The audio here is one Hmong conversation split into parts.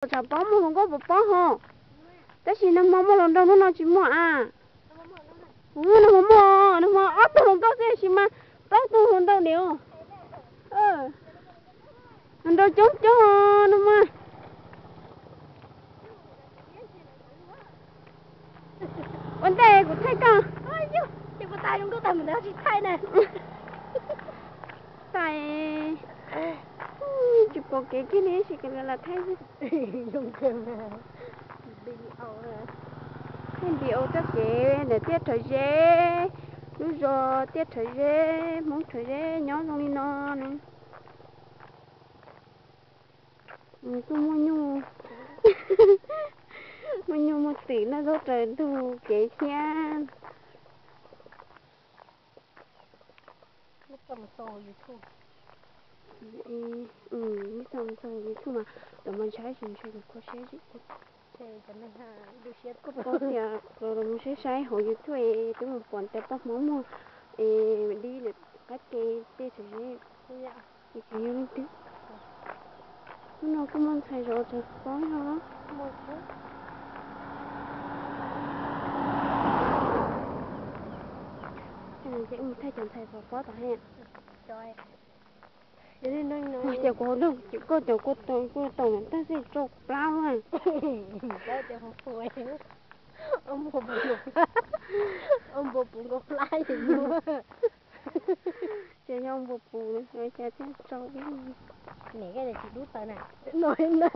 Tshav pob muaj hluas nkauj puas pob ho? Tab sis nag hmo muaj hluas nraug, hnub no tsis muaj a. Nag hmo muaj, nag hmo ob tug hluas nkauj xwb tab sis mas plaub tug hluas nraug li os. Hluas nraug coob coob os nag hmo. Ua ntej kuv thaij koj. Ces puas tas zoo nkauj tag mus ntawd tsis thaij na. Tais, tsis pom kev kiag li, tab sis kawg li los thaij xwb. Thaij video txoj kev ntawm Tiaj Rhawv Zeb, lub zos Tiaj Rhawv Zeb, Hmoob Rhawv Zeb nyob zoo li no na. Kuj muaj nyuj, muaj nyuj muaj twm noj zaub raws ntug kev thiab. Ib txoj mus txog YouTube mas lawv mas ntshai tsam ntshai kho siab zim. Tias los mus saib saib hauv YouTube es twb mus pom tias poj Hmoob muag es dib lawm qab ke tej tseem zeb. Tsis yog leej twg. Hnub no kuj muaj ntxhais zov tshav pob no. Ces mus thaij cov ntxhais zov pob tom he. Ua cas kuv hauv lub, koj cov kuv tau kuv tau ntawm tag xwb tsau plab na. Ces yog npua pus no cas thiaj tsau ib. Niam, koj tsis dub taws na. No na.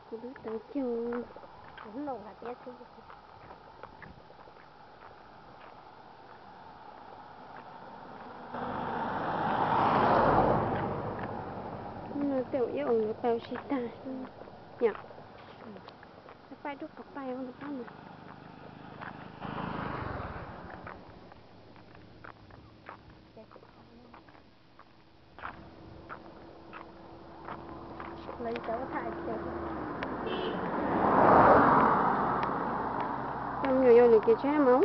Kuv dub taws cog. No tej ua ib oo ntawd tau tsis tag. Yom, pais rub qhov pais ua ntawd pab na. Coj me nyuam yuav lwm kev tsheb mas.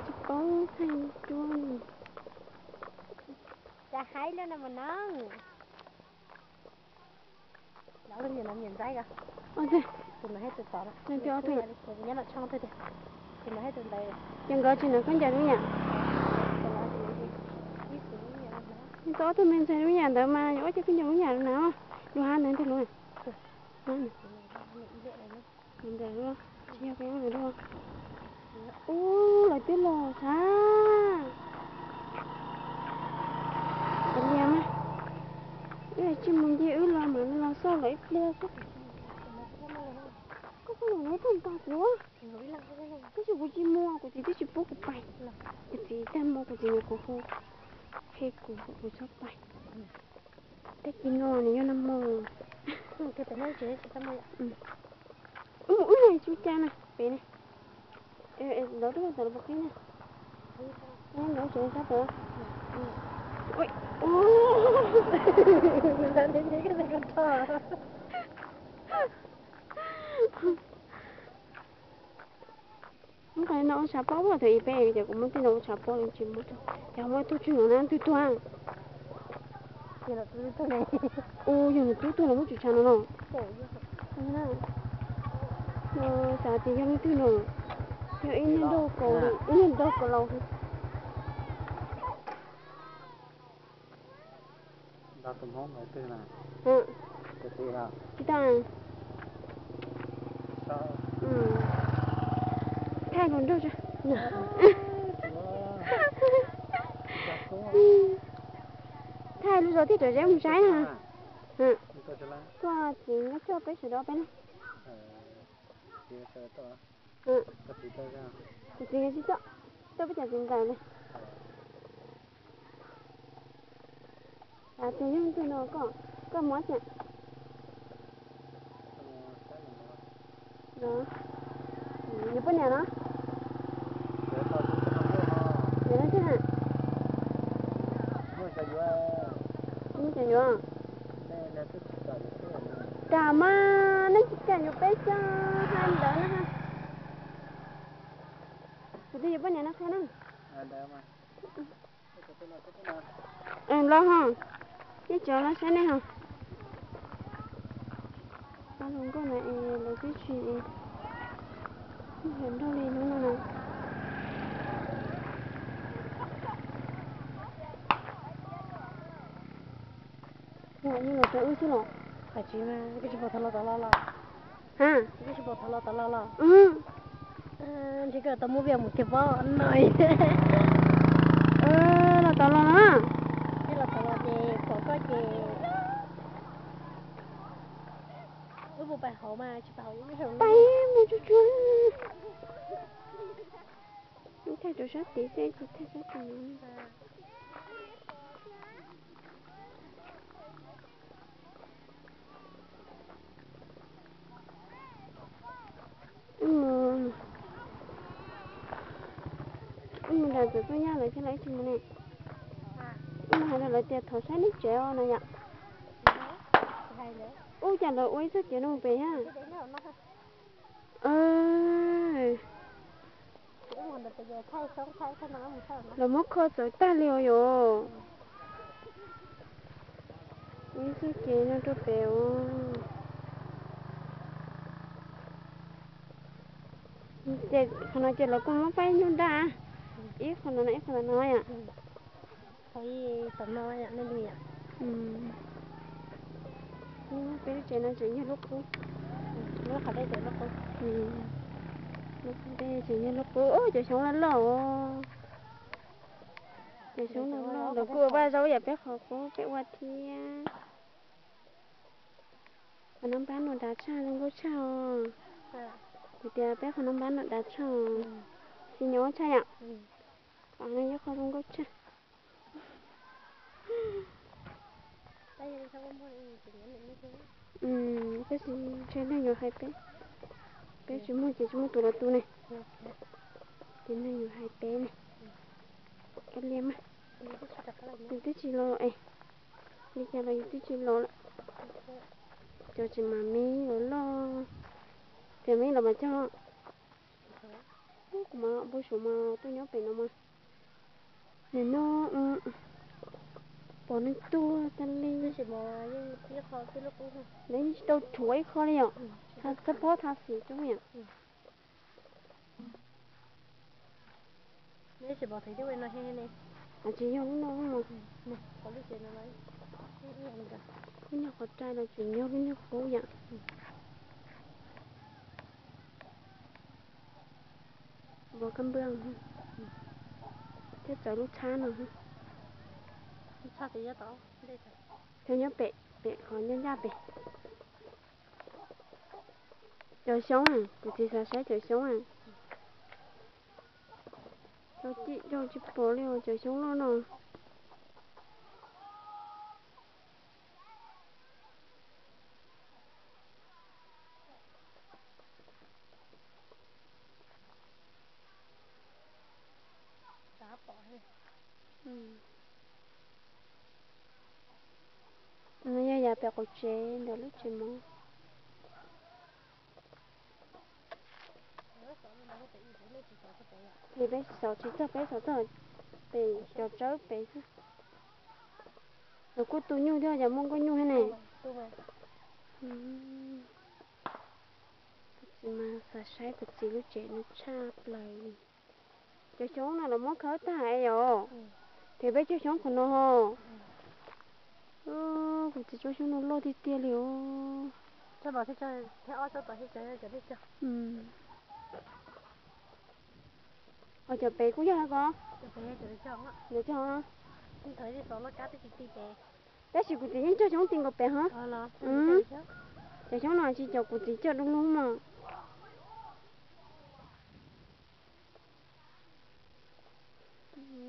Tsis paub thaij cuab li. Cas haib lub no mas no. Lov lub niam no niam ntxaib ko. Tus no thiab tus tod no. Nyob lub tshoob tiag tiag. Tus no thiab tus ntawd. Ces nkawd tsis nrog khaub ncaws lub niam. Tau ob tug me ntxhais lub niam ntawd mas yuav ua cas khaub ncaws lub niam na. Lub hab ntawd ntag lub. Ntawd, tsis yog peb ntawd. Ub, lawv twb los tag. Kav liam mas, wb tsis mus ncig wb los mas los xauj lawv ib pliag xwb. Koj puas los nyob tag nrho kuv? Tab sis kuv tsis muaj, kuv txiv twb tsis pub kuv pais. Kuv txiv tag hmo kuv txiv nyuam qhuav hu qhia kuv, kuv txhob pais. Tag kis no nws yog nag hmo. Wb mus wb na, tsis ua cas na, pem ne. Lawv rub tawm los puas qhib na. Lawv tsev sab pem. Muab qhov no ua tshav pob, thaum ib peb ces kuv muab tej no ua tshav pob li tsis muab rau. Ces muab tug tswg no na, twg tuag? Ua yog nws tub tuag los muab tsum tshav no no. Xav tias yog leej twg no, yog ib niag nraug kaus, ib niag nraug kaus laus. Tsis tau. Thaij hluas nraug tso. Thaij lub zos Tiaj Rhawv Zeb mus saib na. Koj txiv nyob coj peb sawv daws peb na. Kuv txiv tsis txawj, txawj peb cov txiv ntxawm li. Tus yog tus no koj, koj muab tiag. Yus poj niam no. Yus leej twg na? Muaj cov yuav. Kam mas nej tsis kam yuav peb xyov hais ntawd na. Tus twg yuav poj niam no qhia na. Los ho, ib tsoom los saib nej ho. Pab hluas nkauj na es lawv twb tsis nrog li hnub no na. Yog los tau wb xwb los? Hais tsis mas, koj tsis pom thaum los tod los los? Ha? Koj tsis pom thaum los tod los los? Ntshe koj tau muab vias mus kiag pob no. Los tod los na. Los tod los ces pom koj ces wb mus pais hauv mas tsis pais hauv, pais mus tsuag tsuag. Thaij rau sab tid xwb, tsis thaij sab tid no. Wb mus, wb mus nram Txawm Txooj Yaj lawv thiab los wb tsis mus ne. Wb mus hais rau lawv tias thov saib lub tsev os no yom. Ub, cas lawv ua ib txoj kev no mus pem thiab. Lawv muab kho txawv tag li os yom. Ua ib txoj kev no rau pem os. Ces qhov no ces lawv kuj muab faib nyuj daj, ib qho ntawm no ib qho ntawm no yom. Peb lub tsev no tseem yog lub qub, lub qub dej tseem yog lub qub. Cov xyoob loj loj, cov xyoob loj loj lawv kuj ua vaj zaub yam peb qhov qub peb ua thiab. Qhov no npab no dav tshaj, zoo nkauj tshaj os. Kuv tias peb qhov no npab no dav tshaj, xi nyob tshaj yom. Qhov no yog qhov zoo nkauj tshaj. Tab sis ntshe neeg yuav hais peb, peb tsis muaj ces tsis muaj tus los tu ne. Ces neeg yuav hais peb ne. Kav liam mas, yus twb tsis los es, li cas los yus twb tsis los lawm. Cov tsis mas me los loj, tias me los mas cog. Kuv mas npau suav mas tuaj nyob pem no mas, nim no pom neeg tuag tag li. Lawv yeej tsis tau rhuav ib qho li yom. Txhab pob txhab xim rau yom. Tsis yog lub no, lub nyuag qhov rai los tseem yog lub nyuag qub yom. Vov kab npwj thiab txawv lub txhab no. Cov nyob pem, pem qhov ncaj ncaj pem. Cov xyoob, kuv txiv xav saib cov xyoob. Cov cim rau tsis pom li os cov xyoob loj no. No yog yav pem qaum tsev ntawm lub tsev mov. Ces peb xauv tsis txog, peb xauv txog pem cov tsawb pem xwb. Lawv kuj tu nyuj thiab, yog muaj nkauj nyuj thiab ne. Kuv txiv mas xav saib kuv txiv lub tsev no tshaj plaws li. Cov xyoob no los muab khawb tag es yom. Ces peb cog xyoob qhov no ho. Kuv txiv tso xyoob no loj tiag tiag li os. Ho cov pem kuj yog ko. Cog, tab sis kuv txiv yeej cog xyoob ti nkaus pem ho. Cov xyoob no tsis cov kuv txiv cog du lug mog.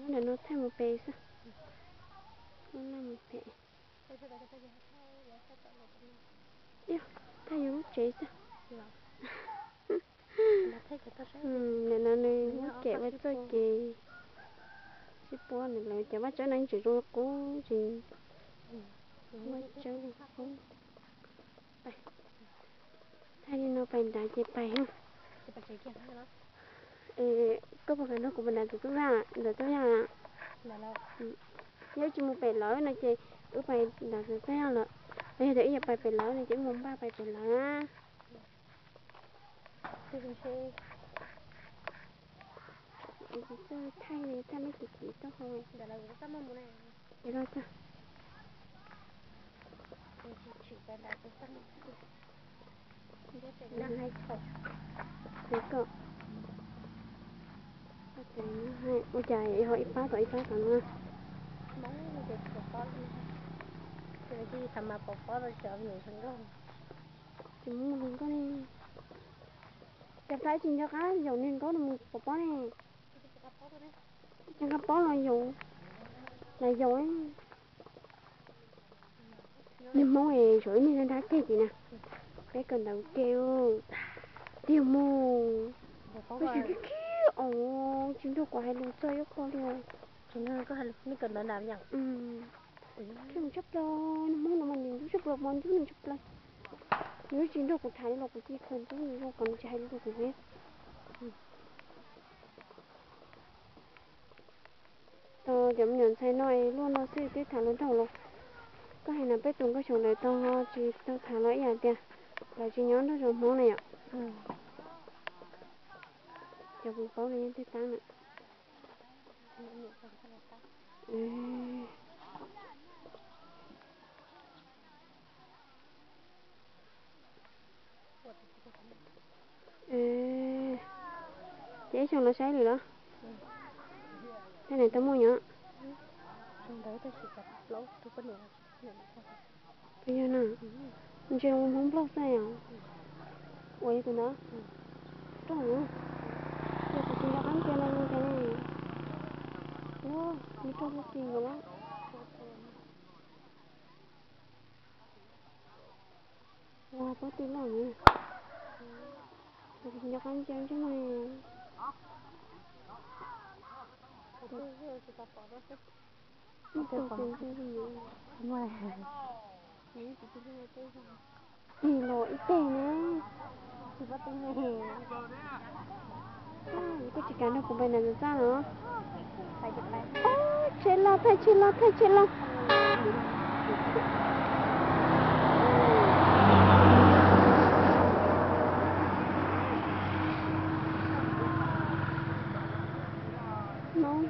Ntawm no thaij mus pem xwb. Mus pem. Thaij yus lub tsev xwb. Ntawm no nws muab kem ua txoj kev sib puab, lawv cov vaj tsawb no tseem zoo qub tseem, vaj tsawb qub. Thaij li no pais nrad ces pais. Es koj puas kam nrog kuv pais nram tus tub yaj, ntawm tub yaj? Yog wb tsis mus pem lawv no ces wb pais nram tus tub yaj lawm, los yog tias wb yuav pais pem lawv no ces wb mus npaj pais pem lawv na. Thaij thaij lub txiv txiv taub hau. Ces los txog. Ua cas ho ib pab tom ib pab tom no. Tsis muaj hluas nkauj ne. Cas peb tsis nco qab yaum niag nkauj no mus pov pob ne. Cov nqa pob los yaum, los yaum. Niag Hmoob es zaum ib niag dab dab kiag ces na, peb kawm ntawv ua ke tiag mus. Peb tsis khib khib os, tsis nrog kuv hais lus txog ib qho li. Khib tshaj plaws, niag Hmoob no mas nws ntxub tshaj plaws, mas ntxub nws tshaj plaws. Nws tsis nrog kuv tham li los kuv cia li khaws ntxub nws zoo kom nws tsis hais lus rau kuv thiab. Tos cov me nyuam ntxhais no es luaj no xwb twb tham luag nraug los. Koj hais no peb tus nkauj xyoos ntawd tau ho tsis tau tham los ib yam tias lawv tsis nyob nrog zos Hmoob na yom. Cov kuv paub no yeej twb tab na. Ces ib xyoos los saib lwm los? Tej neeg tau muaj nyob. Puas yog na? Ntshe Hmoob Nplog xwb os. Ua ib tus ntawd. Rooj, yog kuv tsis nco qab ntsia no li cas ne. Ua, nws rooj xwb xis nkaus na. Ua, pob tw loj na. Kuv tsis nco qab ntsia ntsej muag. Ib tug ces ntsej muag. Tig los ib teg na. Koj tsis kam nrog kuv pais nram tus txaj los? Tsheb loj, thaij tsheb loj, thaij tsheb loj. Hmoob,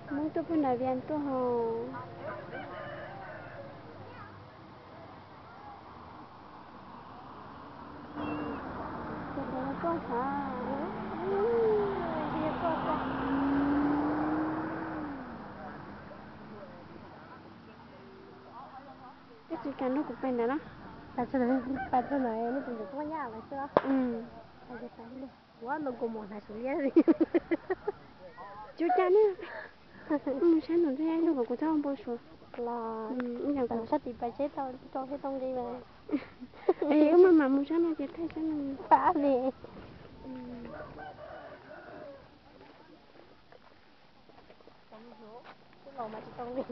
Hmoob tuaj pug nram Vias tuaj hos. Koj tsis kam nrog kuv pais ntawd los? Pais txog ntawd, nej tus ntxhais tuaj nyaj lawm xwb los? Ua no kuv mus hnav xyuv liab li. Tsis ua cas ne. Mus sab nraum ntug yaj ib lub kom kuv txhob npau suav. Los sab tim pais tsheb tau rau thiab tau nqi mas. Es wb maj mam mus sab no ces thaij sab no. Pab li. Los mas tsis tau nqi.